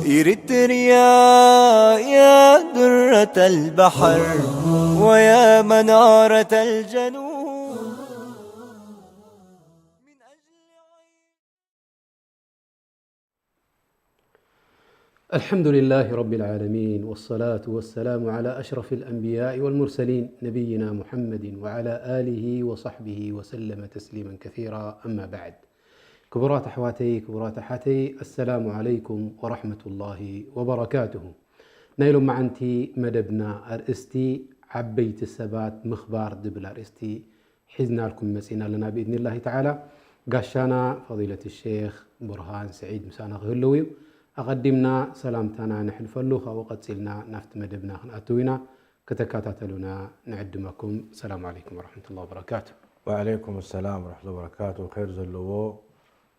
إريتريا يا درة البحر ويا منارة الجنوب. الحمد لله رب العالمين، والصلاة والسلام على أشرف الأنبياء والمرسلين، نبينا محمد وعلى آله وصحبه وسلم تسليما كثيرا. أما بعد. ክቡራት ኣሕዋተይ፣ ክቡራት ኣሓተይ፣ ኣሰላሙ ዓለይኩም ወራሕመቱላሂ ወበረካቱሁ። ናይ ሎማዓንቲ መደብና ኣርእስቲ ዓበይቲ ሰባት ምኽባር ዝብል ኣርእስቲ ሒዝናልኩም መጺና ኣለና ብኢዝኒላሂ ተዓላ። ጋሻና ፈዲለት ሼኽ ቡርሃን ስዒድ ምሳና ክህልው እዩ። ኣቐዲምና ሰላምታና ነሕልፈሉ፣ ካብኡ ቀጺልና ናብቲ መደብና ክንኣትው ኢና። ከተከታተሉና ንዕድመኩም። ሰላም ዓለይኩም ወረሕመቱላሂ ወበረካቱ። ወዓለይኩም ሰላም ወረሕመቱላሂ ወበረካቱ። ኸይር ዘለዎ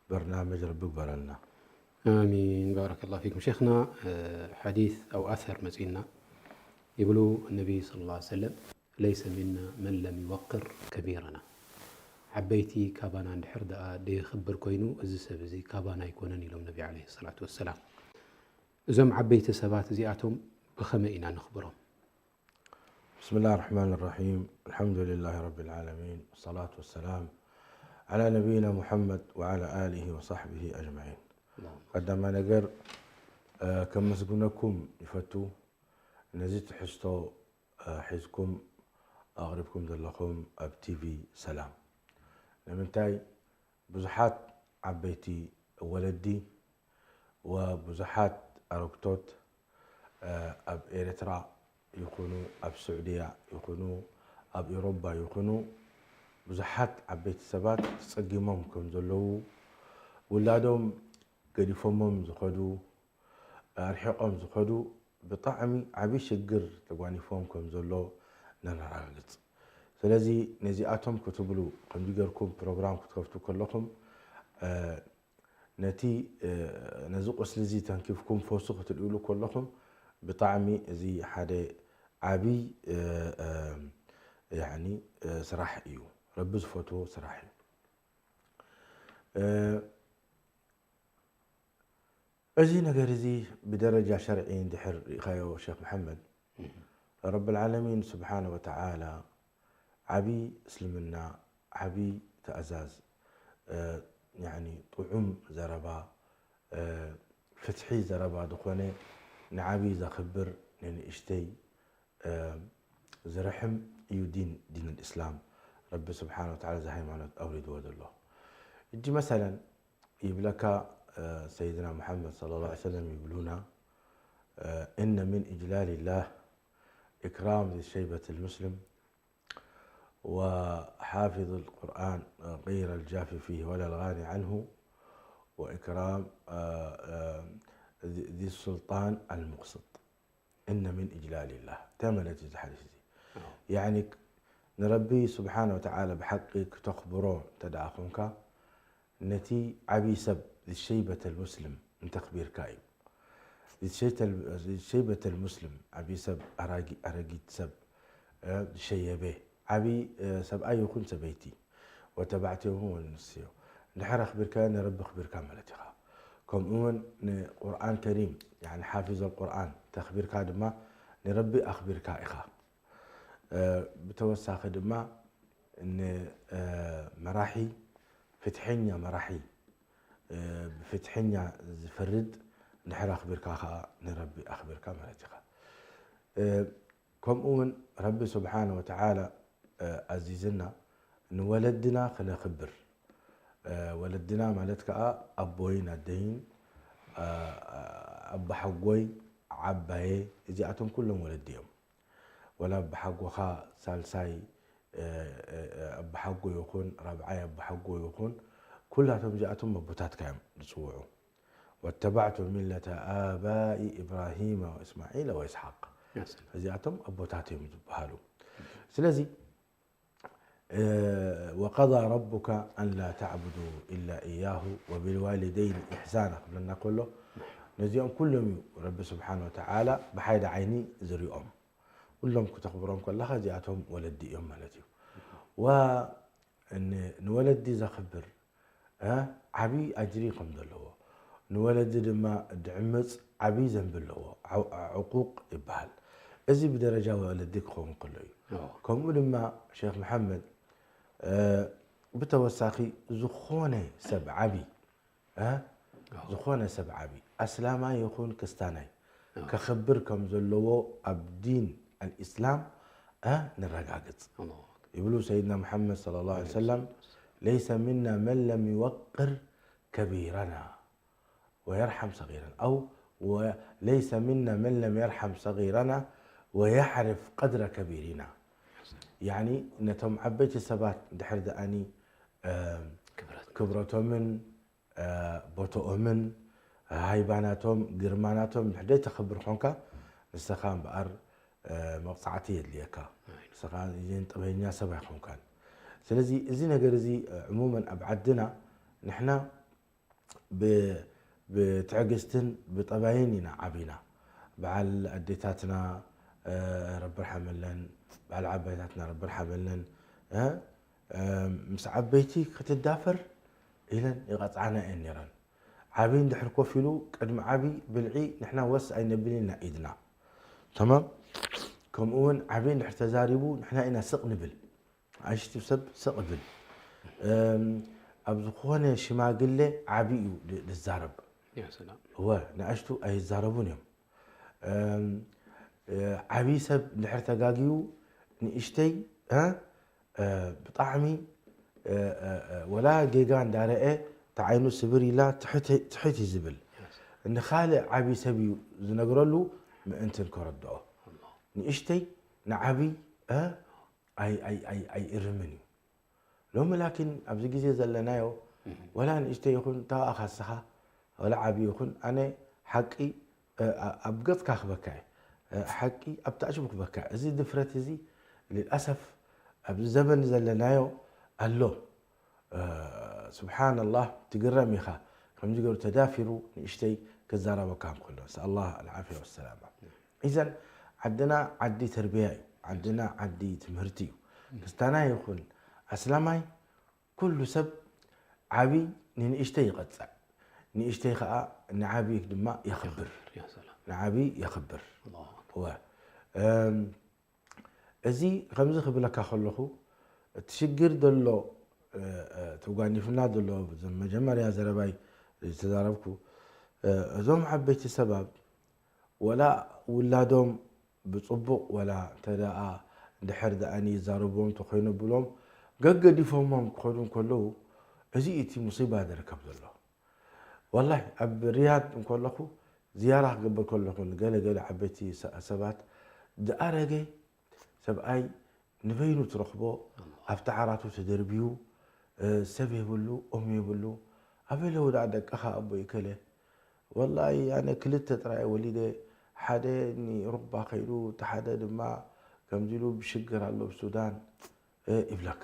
በርናመጅ ረቢ ግበረልና። ኣሚን። ባረከላሁ ፊኩም ሼኽና። ሓዲስ ኣው ኣሰር መጺእና ይብሉ ነቢ ሰለላሁ ዐለይሂ ወሰለም፣ ለይሰ ሚና መን ለም ይወቅር ከቢረና። ዓበይቲ ካባና እንድሕር ደኣ ደየኽብር ኮይኑ፣ እዚ ሰብ እዚ ካባና ኣይኮነን ኢሎም ነቢ ዐለይሂ ሰላቱ ወሰላም። እዞም ዓበይቲ ሰባት እዚኣቶም ብኸመይ ኢና ነኽብሮም? بسم الله الرحمن الرحيم. الحمد لله رب العالمين، والصلاة والسلام على نبينا محمد وعلى آله وصحبه أجمعين. ቀዳማይ ነገር፣ እ፣ ከመስግነኩም ይፈቱ፣ ነዚ ትሕዝቶ፣ እ፣ ሒዝኩም ኣቕሪብኩም ዘለኹም ኣብ ቲቪ ሰላም። ንምንታይ ብዙሓት ዓበይቲ ወለዲ ወብዙሓት ኣረግቶት፣ እ፣ ኣብ ኤርትራ ይኹኑ፣ ኣብ ስዑድያ ይኹኑ፣ ኣብ ኤውሮባ ይኹኑ፣ ብዙሓት ዓበይቲ ሰባት ተጸጊሞም ከም ዘለዉ፣ ውላዶም ገዲፎሞም ዝኸዱ፣ ኣርሒቖም ዝኸዱ፣ ብጣዕሚ ዓቢ ሽግር ተጓኒፎም ከም ዘሎ ነረጋግጽ። ስለዚ ነዚኣቶም ክትብሉ፣ ከምዚ ጌርኩም ፕሮግራም ክትከፍቱ ከለኹም፣ እ፣ ነቲ፣ እ፣ ነዚ ቁስሊ እዚ ተንኪፍኩም ፈውሲ ክትርእይሉ ከለኹም፣ ብጣዕሚ እዚ ሓደ ዓቢ፣ እ፣ እ፣ ያዕኒ፣ እ፣ ስራሕ እዩ። ረቢ ዝፈትዎ ስራሕ እዩ። እ፣ እዚ ነገር እዚ ብደረጃ ሸርዒ እንድሕር ርኢኻዮ ሸኽ መሓመድ፣ ረብል ዓለሚን ስብሓነ ወተዓላ ዓቢ እስልምና፣ ዓቢ ትእዛዝ፣ እ፣ ያዕኒ ጥዑም ዘረባ፣ እ፣ ፍትሒ ዘረባ ዝኾነ፣ ንዓቢ ዘኽብር፣ ንንእሽተይ፣ እ፣ ዝርሕም እዩ ዲን፣ ዲን ልእስላም። ረቢ ስብሓነ ወተዓላ እዚ ሃይማኖት ኣውሪድዎ ዘሎ። እጂ መሰለን ይብለካ፣ እ፣ ሰይድና ሙሓመድ ሰለላሁ ዐለይሂ ወሰለም ይብሉና፣ እ፣ إن من إجلال الله إكرام ذي الشيبة المسلم وحافظ القرآن غير الجاف فيه ولا الغاني عنه وإكرام، እ፣ እ፣ ذي السلطان المقسط. إن من إجلال الله። እንታይ ማለት እዩ እዚ ሓዲስ እዚ? ያዕኒ ንረቢ ስብሓነ ወተዓላ ብሓቂ ክተኽብሮ እንተ ደኣ ኾንካ፣ ነቲ ዓብዪ ሰብ ذي الشيبة المسلم እንተኽቢርካ እዩ። ذي الشيبة المسلم ዓብዪ ሰብ፣ ኣራጊ-፣ ኣረጊት ሰብ፣ እ፣ ዝሸየበ ዓብዪ፣ እ፣ ሰብኣይ ይኹን ሰበይቲ፣ ወተባዕትዮ እውን ወንስትዮ፣ እንድሕር ኣኽቢርካዮ ንረቢ ኣኽቢርካ ማለት ኢኻ። ከምኡ እውን ንቁርኣን ከሪም፣ ያዕኒ ሓፊዝ ኣልቁርኣን ተኽቢርካ ድማ ንረቢ ኣኽቢርካ ኢኻ። እ፣ ብተወሳኺ ድማ ን-፣ እ፣ መራሒ፣ ፍትሐኛ መራሒ፣ እ፣ ብፍትሐኛ ዝፈርድ እንድሕር ኣኽቢርካ ኸዓ ንረቢ ኣኽቢርካ ማለት ኢኻ። እ፣ ከምኡ እውን ረቢ ስብሓነ ወተዓላ፣ እ፣ ኣዚዝና ንወለድና ክነኽብር። እ፣ ወለድና ማለት ከዓ ኣቦይን ኣደይን፣ እ፣ ኣቦሓጎይ፣ ዓባየ፣ እዚኣቶም ኩሎም ወለዲ እዮም። ወላ ኣቦሓጎኻ ሳልሳይ፣ እ፣ እ፣ ኣቦሓጎ ይኹን ራብዓይ ኣቦሓጎ ይኹን፣ ኩላቶም እዚኣቶም ኣቦታትካ እዮም ዝጽውዑ። واتبعت ملة آبائي إبراهيم وإسماعيل وإسحاق። እዚኣቶም ኣቦታት እዮም ዝበሃሉ። ስለዚ፣ እ፣ وقضى ربك ألا تعبدوا إلا إياه وبالوالدين إحسانا ክብለና ከሎ፣ ነዚኦም ኩሎም እዩ ረቢ ስብሓነ ወተዓላ ብሓይሊ ዓይኒ ዝሪኦም። ኩሎም ክተኽብሮም ከለኻ እዚኣቶም ወለዲ እዮም ማለት እዩ። ዋ-፣ ን-፣ ንወለዲ ዘኽብር፣ እ፣ ዓብዪ ኣጅሪ ከም ዘለዎ፣ ንወለዲ ድማ ድዕምፅ ዓብዪ ዘንቢ ኣለዎ። ዕቁቕ ይበሃል። እዚ ብደረጃ ወለዲ ክኸውን ከሎ እዩ። ከምኡ ድማ ሸክ መሓመድ ብተወሳኺ ዝኾነ ሰብ ዓቢ ዝኾነ ሰብ ዓቢ ኣስላማይ ይኹን ክስታናይ ከኽብር ከም ዘለዎ ኣብ ዲን ኣልእስላም ንረጋግጽ ይብሉ ሰይድና ሙሓመድ صلى الله عليه وسلم ليس منا من لم يوقر كبيرنا ويرحم صغيرنا أو ليس منا من لم يرحم صغيرنا ويعرف قدر كبيرنا يعني ነቶም ዓበይቲ ሰባት ድሕር ደኣኒ ክብረቶምን ቦቶኦምን ሃይባናቶም ግርማናቶም ድሕደይ ተኽብር ኾንካ ንስኻ እምበኣር መቕፃዕቲ የድልየካ ንስኻ ጥበኛ ሰብ ኣይኮንካን ስለዚ እዚ ነገር እዚ ዕሙመን ኣብ ዓድና ንሕና ብትዕግስትን ብጠባይን ኢና ዓቢና በዓል ኣዴታትና ረቢ ርሓመለን በዓል ዓባይታትና ረቢ ርሓመለን ምስ ዓበይቲ ክትዳፈር ኢለን ይቐፅዓና እየን ነይረን። ዓብዪ እንድሕር ኮፍ ኢሉ ቅድሚ ዓብዪ ብልዒ ንሕና ወስ ኣይነብልን ኢና ኢድና። ተማም። ከምኡ እውን ዓብዪ እንድሕር ተዛሪቡ ንሕና ኢና ስቕ ንብል። ንኣሽቱ ሰብ ስቕ ይብል። ኣብ ዝኾነ ሽማግሌ ዓብዪ እዩ ዝዛረብ። እወ ንኣሽቱ ኣይዛረቡን እዮም። ዓብዪ ሰብ እንድሕር ተጋግዩ ንእሽተይ ብጣዕሚ ወላ ጌጋ እንዳረአ ተዓይኑ ስብር ኢላ ትሕት እዩ ዝብል ንካልእ ዓብዪ ሰብ እዩ ዝነግረሉ ምእንትን ከረድኦ ንእሽተይ ንዓብዪ ኣይእርምን እዩ ሎሚ ላኪን ኣብዚ ግዜ ዘለናዮ ወላ ንእሽተይ ይኹን ተባእኻ ስኻ ወላ ዓብዪ ይኹን ኣነ ሓቂ ኣብ ገጽካ ክበካ እየ ሓቂ ኣብ ታእሽሙ ክበካ እዚ ድፍረት እዚ ልልኣሰፍ ኣብዚ ዘበን ዘለናዮ ኣሎ ስብሓንላህ ትግረም ኢኻ ከምዚ ገሩ ተዳፊሩ ንእሽተይ ክዛረበካ እንከሎ ንስኣላህ ኣልዓፍያ ወሰላማ ኢዘን ዓድና ዓዲ ተርቢያ እዩ ዓድና ዓዲ ትምህርቲ እዩ ክስታናይ ይኹን ኣስላማይ ኩሉ ሰብ ዓብይ ንንእሽተይ ይቐፅዕ ንእሽተይ ከዓ ንዓብይ ድማ የኽብር ንዓብይ የኽብር እዚ ከምዚ ክብለካ ከለኹ እቲ ሽግር ዘሎ ተጓኒፍና ዘሎ መጀመርያ ዘረባይ ዝተዛረብኩ እዞም ዓበይቲ ሰባት ወላ ውላዶም ብፅቡቕ ወላ እንተ ደኣ እንድሕር ደኣ ይዛረብዎም እንተኾይኑ ብሎም ገገዲፎሞም ክኸዱ እንከለዉ እዚ እቲ ሙሲባ ዝርከብ ዘሎ ወላሂ ኣብ ሪያድ እንከለኹ ዝያራ ክገብር ከለኹ ንገለ ገለ ዓበይቲ ሰባት ዝኣረገ ሰብኣይ ንበይኑ ትረኽቦ ኣብቲ ዓራቱ ተደርብዩ ሰብ የብሉ ኦም የብሉ ኣበለ ወዳ ደቅኻ ኣቦ ይከለ ወላሂ ኣነ ክልተ ጥራይ ወሊደ ሓደ ንሩባ ከይዱ እቲ ሓደ ድማ ከምዚ ኢሉ ብሽግር ኣሎ ብሱዳን ይብለካ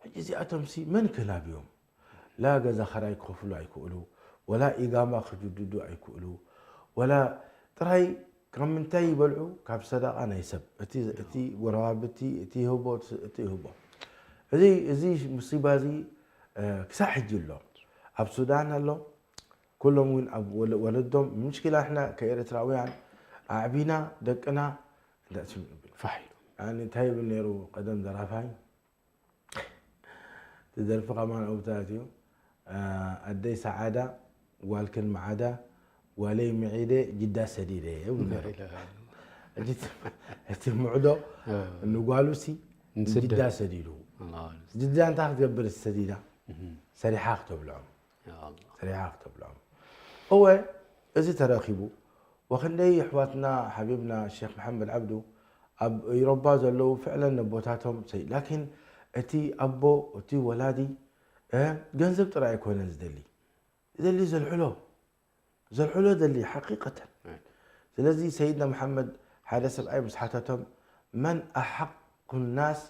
ሕጂ እዚኣቶምሲ መን ክህላብዮም ላ ገዛ ኸራይ ክኸፍሉ ኣይክእሉ ወላ ኢጋማ ክጅድዱ ኣይክእሉ ወላ ጥራይ ካብ ምንታይ ይበልዑ ካብ ሰደቃ ናይ ሰብ እቲ ጎረባብቲ እቲ ይህቦ እቲ ይህቦ እዚ እዚ ሙሲባ እዚ ክሳዕ ሕጂ ኣሎ ኣብ ሱዳን ኣሎ ኩሎም እውን ኣብ ወለዶም ምሽኪላ ንሕና ከኤርትራውያን ኣዕቢና ደቅና እንዳእስም ንብል ፋሕ ኢሉ ኣነ እንታይ ይብል ነይሩ ቀደም ደራፋይ ትደርፊ ከማን ኣብታት እዩ ኣደይ ሰዓዳ ጓልክን መዓዳ ጓለይ ምዒደ ጅዳ ሰዲደ ይብል ነይሩ እቲ ምዕዶ ንጓሉሲ ጅዳ ሰዲዱ ጅዳ እንታይ ክትገብር ሰዲዳ ሰሪሓ ክተብልዖም ሰሪሓ ክተብልዖም እወ እዚ ተረኺቡ ወክንደይ ኣሕዋትና ሓቢብና ሸክ መሓመድ ዓብዱ ኣብ ኢሮባ ዘለዉ ፍዕለን ነቦታቶም ሰይ ላኪን እቲ ኣቦ እቲ ወላዲ ገንዘብ ጥራይ ኣይኮነን ዝደሊ ዝደሊ ዘልዕሎ ዘልዕሎ ደሊ ሓቂቀተን ስለዚ ሰይድና መሓመድ ሓደ ሰብኣይ ምስ ሓተቶም መን ኣሓቁ ናስ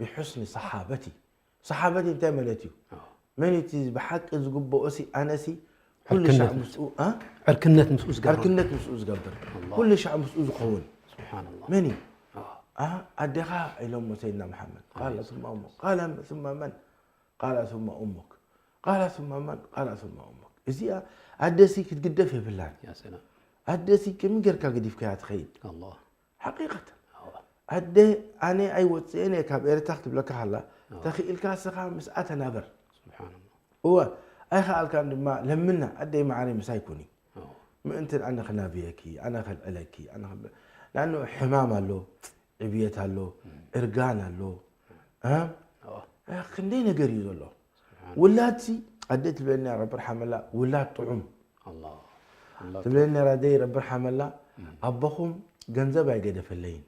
ብሕስኒ ሰሓበቲ ሰሓበቲ እንታይ ማለት እዩ መን እቲ ብሓቂ ዝግብኦ ሲ ኣነሲ ኩሉ ሻዕ ምስኡ ዕርክነት ምስኡ ዝገብር ዕርክነት ምስኡ ዝገብር ኩሉ ሻዕ ምስኡ ዝኸውን መን እዩ ኣዴኻ ኢሎሞ ሰይድና መሓመድ ቃለ ثم أمك ቃለ ثم من ቃለ ثم أمك ቃለ ثم من ቃለ ثم أمك እዚኣ ኣደሲ ክትግደፍ የብላን። يا سلام ኣደሲ ከመይ ጌርካ ገዲፍካያ ትኸይድ? الله ሓቂቀተን أوه. ኣደ ኣነ ኣይወፅእን እየ ካብ ኤርትራ ክትብለካ ከላ ተኽኢልካ እስኻ ምስኣ ተናበር። سبحان الله እወ ኣይኸኣልካን ድማ ለምና ኣደይ መዓረይ ምሳይ ኩኒ أوه. ምእንትን ኣነ ክናብየኪ ኣነ ከልዕለኪ ኣነ ክብ- ንኣኑ ሕማም ኣሎ ዕብየት ኣሎ እርጋን ኣሎ እ? أوه. እ፣ ክንደይ ነገር እዩ ዘሎ سبحان ውላድሲ ኣደ ትብለኒ ረቢ ርሓመላ ውላድ ጥዑም الله الله ትብለኒ ኣደይ ረቢ ርሓመላ ኣቦኹም ገንዘብ ኣይገደፈለይን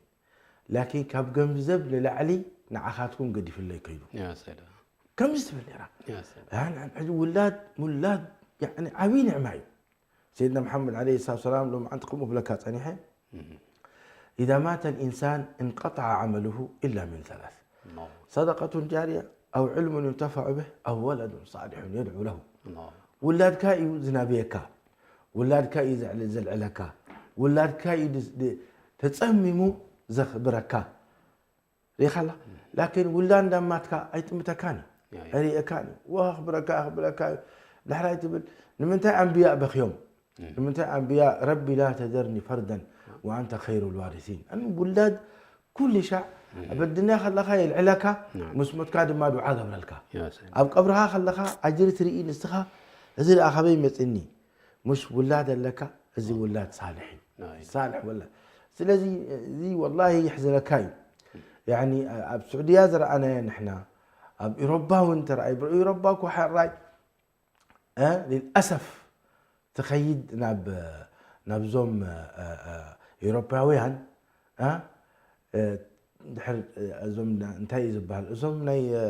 ላኪን ካብ ገንዘብ ንላዕሊ ንዓኻትኩም ገዲፍለይ ከይዱ يا سلام ከምዚ ትብል ነራ يا سلام ሕጂ ውላድ ውላድ ያኒ ዓብዪ ንዕማ እዩ ሰይድና መሓመድ ዓለ ሰላት ሰላም ሎም ዓንቲ ከምኡ ብለካ ፀኒሐ إذا مات الإنسان انقطع عمله إلا من ثلاث الله صدقة جارية أو علم ينتفع به أو ولد صالح يدعو له الله ውላድካ እዩ ዝናብየካ ውላድካ እዩ ዘዕል- ዘልዕለካ ውላድካ እዩ ድ- ድ- ተፀሚሙ ዘኽብረካ ሪኻላ ላኪን ውላድ እንዳማትካ ኣይጥምተካን እዩ يا- يا. ኣይርእየካን እዩ ወኽብረካ ኣኽብረካ እዩ ዳሕራይ ትብል ንምንታይ ኣንብያ በኽዮም ንምንታይ ኣንብያ ረቢ ላ ተዘርኒ ፈርደን وأنت خير الوارثين እ ውላድ ኩሉ ሻዕ ኣብ ኣዱንያ ከለኻ የልዕለካ نعم. ምስ ሞትካ ድማ ዱዓ ገብረልካ يا سلام ኣብ ቀብርኻ ከለኻ ኣጅሪ ትርኢ ንስኻ እዚ ደኣ ካበይ መፅኒ ሙሽ ውላድ ኣለካ እዚ ውላድ ሳልሕ እዩ نعم. ሳልሕ ወላድ ስለዚ እዚ ወላሂ የሕዝነካ እዩ ያኒ ኣብ ስዑድያ ዝረኣናዮ ንሕና ኣብ ኢሮባ እውን ተረኣዩ ኢሮባ እኮ ሓራይ እ፣ ልልኣሰፍ ትኸይድ ናብ ናብዞም እ፣ እ፣ ኤውሮፓውያን እ፣ እ፣ ድሕር እ፣ እዞም ና- እንታይ እዩ ዝበሃል እዞም ናይ እ፣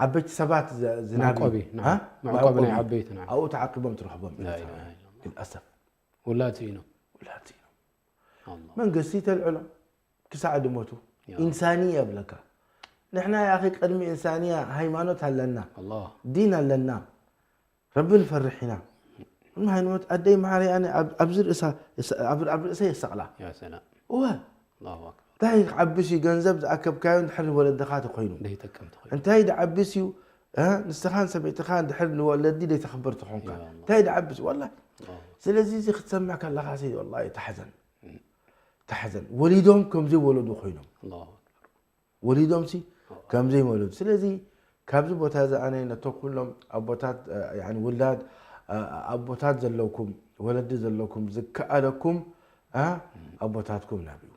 ዓበይቲ ሰባት ዘ- ዝናቢ መዕቆቢ፣ ናም። እ? መዕቆቢ ናይ ዓበይቲ፣ ናም። ኣብኡ ተዓቂቦም ትረኽቦም لا ኤርትራውያን። إله إلا الله. ልልኣሰፍ ውላድ ስኢኖም ውላድ ስኢኖም الله መንግስቲ ተልዕሎም ክሳዕ ድሞቱ يا ኢንሳንያ ይብለካ ንሕና ያኺ ቅድሚ ኢንሳንያ ሃይማኖት ኣለና الله ዲን ኣለና ረቢ ንፈርሕ ኢና እማ ሃይማኖት ኣደይ መሓሪ ኣነ ኣብ- ኣብዚ ርእሳ የስ- ኣብ ኣብ ርእሰ የሰቕላ يا سلام እወ الله أكبر እንታይ ክዓብስ እዩ ገንዘብ ዝኣከብካዮ እንድሕር ንወለድኻ ተኮይኑ ደይ ጠቀምቲ ኮይኑ እንታይ ድዓብስ እዩ እ፣ ንስኻን ሰበይትኻ እንድሕር ንወለዲ ደይተኽብር ተኾንካ يا الله. እንታይ ድዓብስ ወላ الله ስለዚ እዚ ክትሰምዕ ከለኻ ሲ ወላ ተሓዘን ተሓዘን ወሊዶም ከም ዘይወለዱ ኮይኖም الله أكبر ወሊዶምሲ ከም ዘይወለዱ ስለዚ ካብዚ ቦታ እዚ ኣነ ነቶም ኩሎም ኣቦታት እ፣ ያኒ ውላድ እ፣ ኣቦታት ዘለኩም ወለዲ ዘለኩም ዝከኣለኩም እ፣ ኣቦታትኩም ናብዩ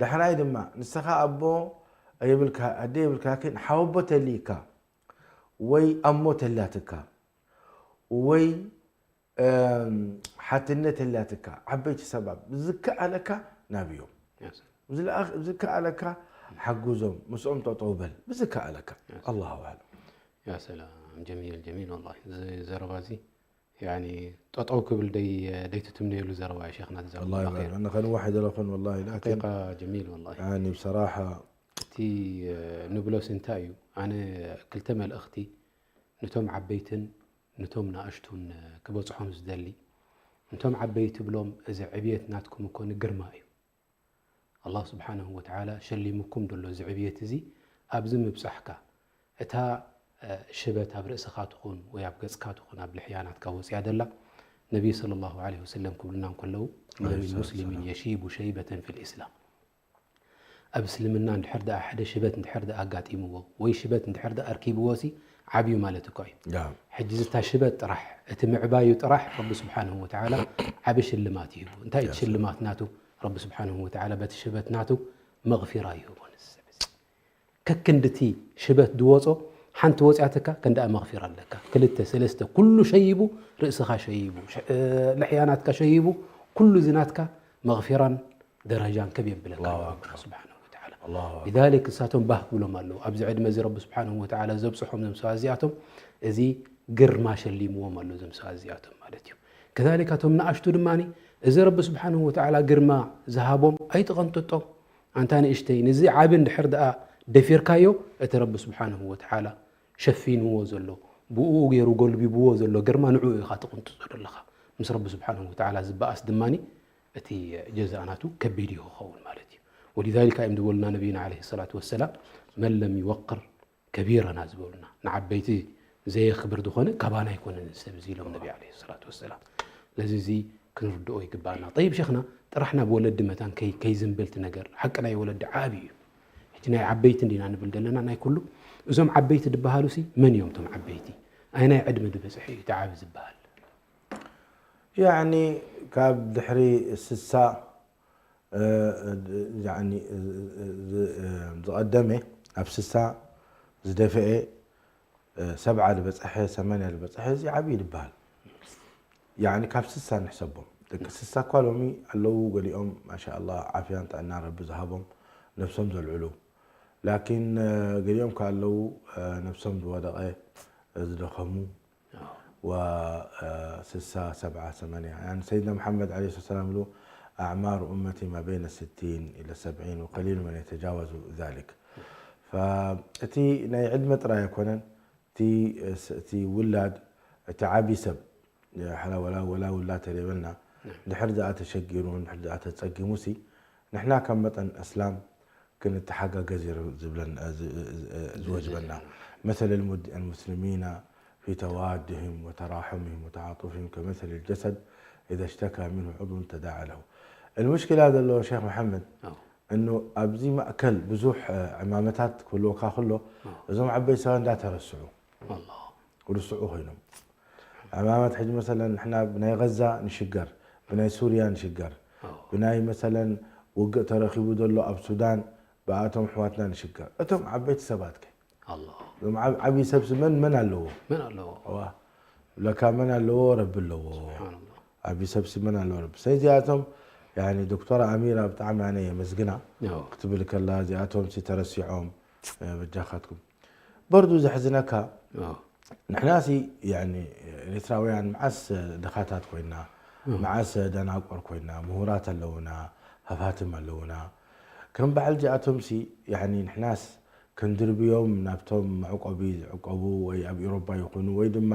ዳሕራይ ድማ ንስኻ ኣቦ የብልካ ኣደ የብልካ ግን ሓወቦ ተልይካ ወይ ኣሞ ተላትካ ወይ እም፣ ሓትነት ተላትካ ዓበይቲ ሰባት ዝከኣለካ ናብዮም يا سلام ዝለኣኽ- ዝከኣለካ ሓግዞም ምስኦም ጠጠው በል ብዝከኣለካ ኣላሁ ኣዕለም يا سلام جميل جميل والله እዚ ዘረባ እዚ يعني ጠጠው ክብል ደይ ደይትትምነየሉ ዘረባ እዩ ሸይኽና እቲ ዘረባ الله الله خير يبارك أنا خلينا واحد لكن والله لكن حقيقة جميل والله يعني بصراحة እቲ እ፣ ንብሎስ እንታይ እዩ ኣነ ክልተ መልእኽቲ ነቶም ዓበይትን ነቶም ንኣሽቱን እ፣ ክበፅሖም ዝደሊ ነቶም ዓበይቲ ብሎም እዚ ዕብየት ናትኩም እኮ ንግርማ እዩ ኣላህ ስብሓንሁ ወተዓላ ሸሊሙኩም ደሎ እዚ ዕብየት እዚ ኣብዚ ምብፃሕካ እታ እ፣ ሽበት ኣብ ርእስኻ ትኹን ወይ ኣብ ገፅካ ትኹን ኣብ ልሕያ ናትካ ወፅያ ደላ ነቢይ صلى الله عليه وسلم ክብሉና እንከለዉ ما من عليه الصلاة مسلم والسلام. يشيب شيبة في الإسلام ኣብ እስልምና እንድሕር ደኣ ሓደ ሽበት እንድሕር ደኣ ኣጋጢምዎ ወይ ሽበት እንድሕር ደኣ ኣርኪብዎ ሲ ዓብዩ ማለት እኮ እዩ نعم ሕጂ ዝታ ሽበት ጥራሕ እቲ ምዕባዩ ጥራሕ ረቢ ስብሓንሁ ወተዓላ ዓብ ሽልማት ይህቡ እንታይ እቲ ሽልማት ናቱ ረቢ ስብሓንሁ ወተዓላ በቲ ሽበት ናቱ መቕፊራ ይህቦ ንስብ ከክንድቲ ሽበት ድወፆ ሓንቲ ወፅያትካ ከንደኣ መቕፊራ ኣለካ ክልተ ሰለስተ ኩሉ ሸይቡ ርእስኻ ሸይቡ ሸ- እ፣ ልሕያናትካ ሸይቡ ኩሉ ዝናትካ መቕፊራን ደረጃን ከብ የብለካ الله ረቢ أكبر. ስብሓንሁ ወተዓላ الله أكبر لذلك እሳቶም ባህ ክብሎም ኣለዉ ኣብዚ ዕድመ እዚ ረቢ ስብሓንሁ ወተዓላ ዘብፅሖም ዘም ሰባት እዚኣቶም እዚ ግርማ ሸሊምዎም ኣሎ ዘም ሰባት እዚኣቶም ማለት እዩ كذلك እቶም ንኣሽቱ ድማ እዚ ረቢ ስብሓንሁ ወተዓላ ግርማ ዝሃቦም ኣይትቐንጥጦም ኣንታ ንእሽተይ ንዚ ዓቢ እንድሕር ደኣ ደፊርካዮ እቲ ረቢ ስብሓንሁ ወተዓላ ሸፊንዎ ዘሎ ብኡ ገይሩ ጎልቢብዎ ዘሎ ግርማ ንዕኡ ኢኻ ትቕንጥጦ ዘለኻ ምስ ረቢ ስብሓንሁ ወተዓላ ዝበኣስ ድማ እቲ ጀዛእ ናቱ ከቢድ እዩ ክኸውን ማለት እዩ ولذلك እዮም ዝበሉና ነቢይና عليه الصلاة والسلام من لم يوقر كبيرنا ዝበሉና ንዓበይቲ ዘየኽብር ዝኾነ ካባና ኣይኮነን እዚ ሰብ እዚ ኢሎም ነቢ ዓለይሂ ሰላቱ ወሰላም። ስለዚ እዚ ክንርድኦ ይግባና። ጠይብ ሸኽና፣ ጥራሕ ናብ ወለዲ መታን ከይ-፣ ከይዝንብል እቲ ነገር፣ ሓቂ ናይ ወለዲ ዓቢ እዩ። ሕጂ ናይ ዓበይቲ እንዲና ንብል ዘለና ናይ ኩሉ። እዞም ዓበይቲ ዝበሃሉ ሲ መን እዮም እቶም ዓበይቲ? ኣይናይ ዕድመ ዝበጽሐ እዩ እቲ ዓቢ ዝበሃል? ያዕኒ ካብ ድሕሪ ስሳ፣ እ፣ ያዕኒ፣ እ፣ ዝ-፣ እ፣ ዝቐደመ ኣብ ስሳ ዝደፈኤ፣ እ፣ ሰብዓ ዝበጽሐ፣ ሰማንያ ዝበጽሐ፣ እዚ ዓብዪ ይበሃል። ያዕኒ ካብ ስሳ ንሕሰቦም። ደቂ ስሳ እኳ ሎሚ ኣለዉ፣ ገሊኦም ማሻኣላህ ዓፍያን ጥዕናን ረቢ ዝሃቦም ነብሶም ዘልዕሉ። ላኪን፣ እ፣ ገሊኦም ከ ኣለዉ፣ እ፣ ነብሶም ዝወደቐ፣ እ፣ ዝደኸሙ፣ ወ፣ እ፣ ስሳ፣ ሰብዓ፣ ሰማንያ። ያዕኒ ሰይድና መሓመድ ዓለይሂ ሰላም ይብሉ፣ ኣዕማሩ ኡመቲ ማ በይነ ስቲን ኢለ ሰብዒን ወቀሊሉ መን የተጃወዙ ዛሊክ። ፈ-፣ እቲ ናይ ዕድመ ጥራይ ኣይኮነን፣ እቲ፣ እ፣ ስ-፣ እቲ ውላድ፣ እቲ ዓቢ ሰብ፣ ሓላ ወላ፣ ወላ ውላድ ተደይበልና፣ ድሕር ዝኣ ተሸጊሩ፣ ድሕር ዝኣ ተጸጊሙ ሲ፣ ንሕና ከም መጠን እስላም ክንተሓጋገዝ እዩ ዝብለን፣ እ፣ ዝ-፣ እ፣ ዝ-፣ እ፣ ዝወጅበና። مثل المد-، المسلمين في توادهم وتراحمهم وتعاطفهم كمثل الجسد إذا اشتكى منه عضو تداعى له. المشكلة ዘሎ ሸኽ መሓመድ፣ ኣዎ። እኑ ኣብዚ ማእከል ብዙሕ፣ እ፣ ዕማመታት ክህልወካ ከሎ፣ ኣዎ። እዞም ዓበይቲ ሰባት እንዳተረስዑ፣ ወላሂ። ክርስዑ ኮይኖም። ዕማመት ሕጂ መሰለን ንሕና ብናይ ገዛ ንሽገር፣ ብናይ ሱርያ ንሽገር፣ ኣዎ። ብናይ መሰለን ውግእ ተረኺቡ ዘሎ ኣብ ሱዳን ብኣቶም ኣሕዋትና ንሽገር። እቶም ዓበይቲ ሰባት ከ? ኣላህ። እዞም ዓብ-፣ ዓብዪ ሰብሲ መን፣ መን ኣለዎ? መን ኣለዎ? እዋ፣ ለካ መን ኣለዎ? ረቢ ኣለዎ። ስብሓንላህ። ዓብዪ ሰብሲ መን ኣለዎ? ረቢ። ስለዚኣቶም፣ ያኒ፣ ዶክተር ኣሚራ ብጣዕሚ ኣነ የመስግና። ኣዎ። ክትብል ከላ፣ እዚኣቶም ሲ ተረሲዖም፣ እ፣ በጃኻትኩም። በርዱ ዘሕዝነካ፣ ኣዎ። ንሕናሲ፣ ያኒ፣ ኤርትራውያን መዓስ ድኻታት ኮይና፣ መዓስ ደናቆር ኮይና፣ ምሁራት ኣለውና፣ ሃፋትም ኣለውና። ከም በዓል እዚኣቶምሲ፣ ያኒ፣ ንሕናስ ክንድርብዮም ናብቶም መዕቆቢ ዝዕቆቡ ወይ ኣብ ኤውሮጳ ይኹኑ ወይ ድማ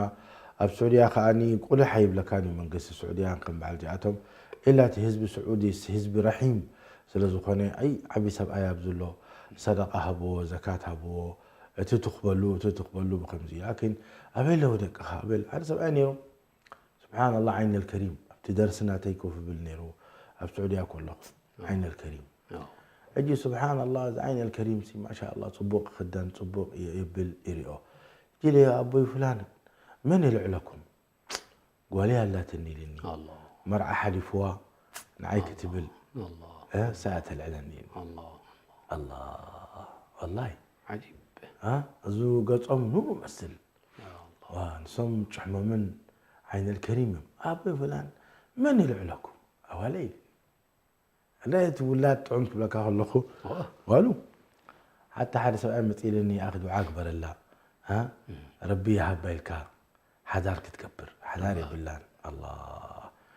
ኣብ ስዑድያ ከኣኒ ቁልሕ ኣይብለካን እዩ መንግስቲ ስዑድያን ከም በዓል እዚኣቶም። ኢላ እቲ ህዝቢ ስዑዲስ ህዝቢ ረሒም ስለ ዝኾነ፣ ኣይ ዓቢ ሰብኣይ ኣብዚ ኣሎ፣ ሰደቃ ሃብዎ፣ ዘካት ሃብዎ፣ እቲ ትኽበሉ፣ እቲ ትኽበሉ ብኸምዚ። ላኪን ኣበይ ኣለዉ ደቅኻ? ኣበይ ኣለዉ? ሓደ ሰብኣይ ነይሩ፣ ስብሓንላህ፣ ዓይነል ከሪም፣ ኣብቲ ደርሲ ናተይ ኮፍ ይብል ነይሩ፣ ኣብ ስዑድያ ከለኹ፣ ዓይነል ከሪም። ኣዎ። ሕጂ ስብሓንላህ፣ እዚ ዓይነል ከሪም ሲ፣ ማሻኣላህ፣ ጽቡቕ ይኽደን፣ ጽቡቕ የ-፣ የብል፣ ይሪኦ። ሕጂ ኢለ፣ ኣቦይ ፍላን፣ መን የልዕለኩም? ጓለይ ኣላትኒ ኢልኒ። ኣላህ። መርዓ ሓሊፍዋ፣ ንዓይ ክትብል፣ ኣላህ። እ፣ ሰኣ ተልዕለኒ ኢልኒ። ኣላህ። ኣላህ፣ ወላሂ። ዓጂብ። እ፣ እዚ ገጾም ንኡ መስል። ኣላህ። ዋ፣ ንሶም ጭሕሞምን ዓይነል ከሪም እዮም። ኣቦይ ፍላን፣ መን ይልዕለኩም? ኣዋለይ። እንዳ እቲ ውላድ ጥዑም ክብለካ ከለኹ፣ ዋ። ዋሉ። ሓታ ሓደ ሰብኣይ መጺእልኒ፣ "ኣኺ ዱዓ ግበረላ፣ እ? ረቢ ይሃባ" ኢልካ ሓዳር ክትገብር። ሓዳር የብላን። ኣላህ።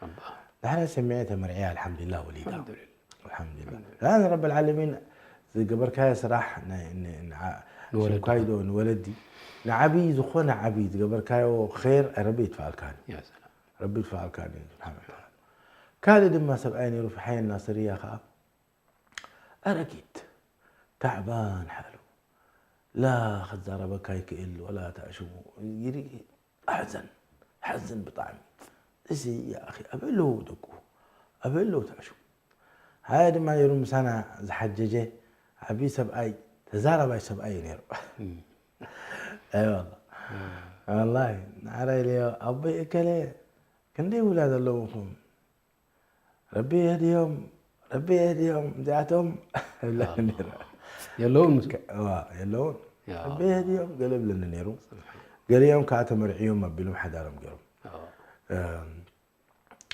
ኣባ። ንሕና ሰሚዐ ተመርዕያ፣ ኣልሓምዱሊላህ፣ ወሊዳ። ኣልሓምዱሊላህ። ኣልሓምዱሊላህ። ላን ረብ ልዓለሚን ዝገበርካዮ ስራሕ ናይ፣ ን-፣ ንዓ-፣ ንወለድኻ። ሽምካይዶ ንወለዲ፣ ንዓብዪ ዝኾነ ዓብዪ ዝገበርካዮ ኸይር ረቢ ይትፍኣልካን እዩ። ያ ሰላም። ረቢ ይትፍኣልካን እዩ፣ ስብሓን ወተዓላ። ካልእ ድማ ሰብኣይ ነይሩ፣ ፍሓየን ናስርያ ኸዓ ኣረጊት፣ ታዕባን ሓሉ፣ ላ ክዛረበካ ይክእል፣ ወላ ተኣሽሙ፣ ይሪ-፣ ኣሕዘን፣ ሓዝን ብጣዕሚ። እዚ፣ ያ ኣኺ፣ ኣበይ ኣለዉ ደቁ? ኣበይ ኣለዉ ተኣሽሙ? ሃየ ድማ ነይሩ ምሳና ዝሓጀጀ ዓብዪ ሰብኣይ፣ ተዛራባይ ሰብኣይ እዩ ነይሩ። ኣይ ዋላ። ወላሂ፣ ንዓረይ ኢለዮ፣ ኣቦይ እከለ፣ ክንደይ ውላድ ኣለውኹም? ረቢ የህድዮም፣ ረቢ የህድዮም፣ እዚኣቶም እብለኒ ነይረ። የለውን ምስ ከ-፣ እዋ፣ የለውን። ያ ረቢ የህድዮም፣ ገለ እብለኒ ነይሩ። ገሊኦም ከዓ ተመርዕዮም ኣቢሎም ሓዳሮም ገይሮም። ኣዎ። እም፣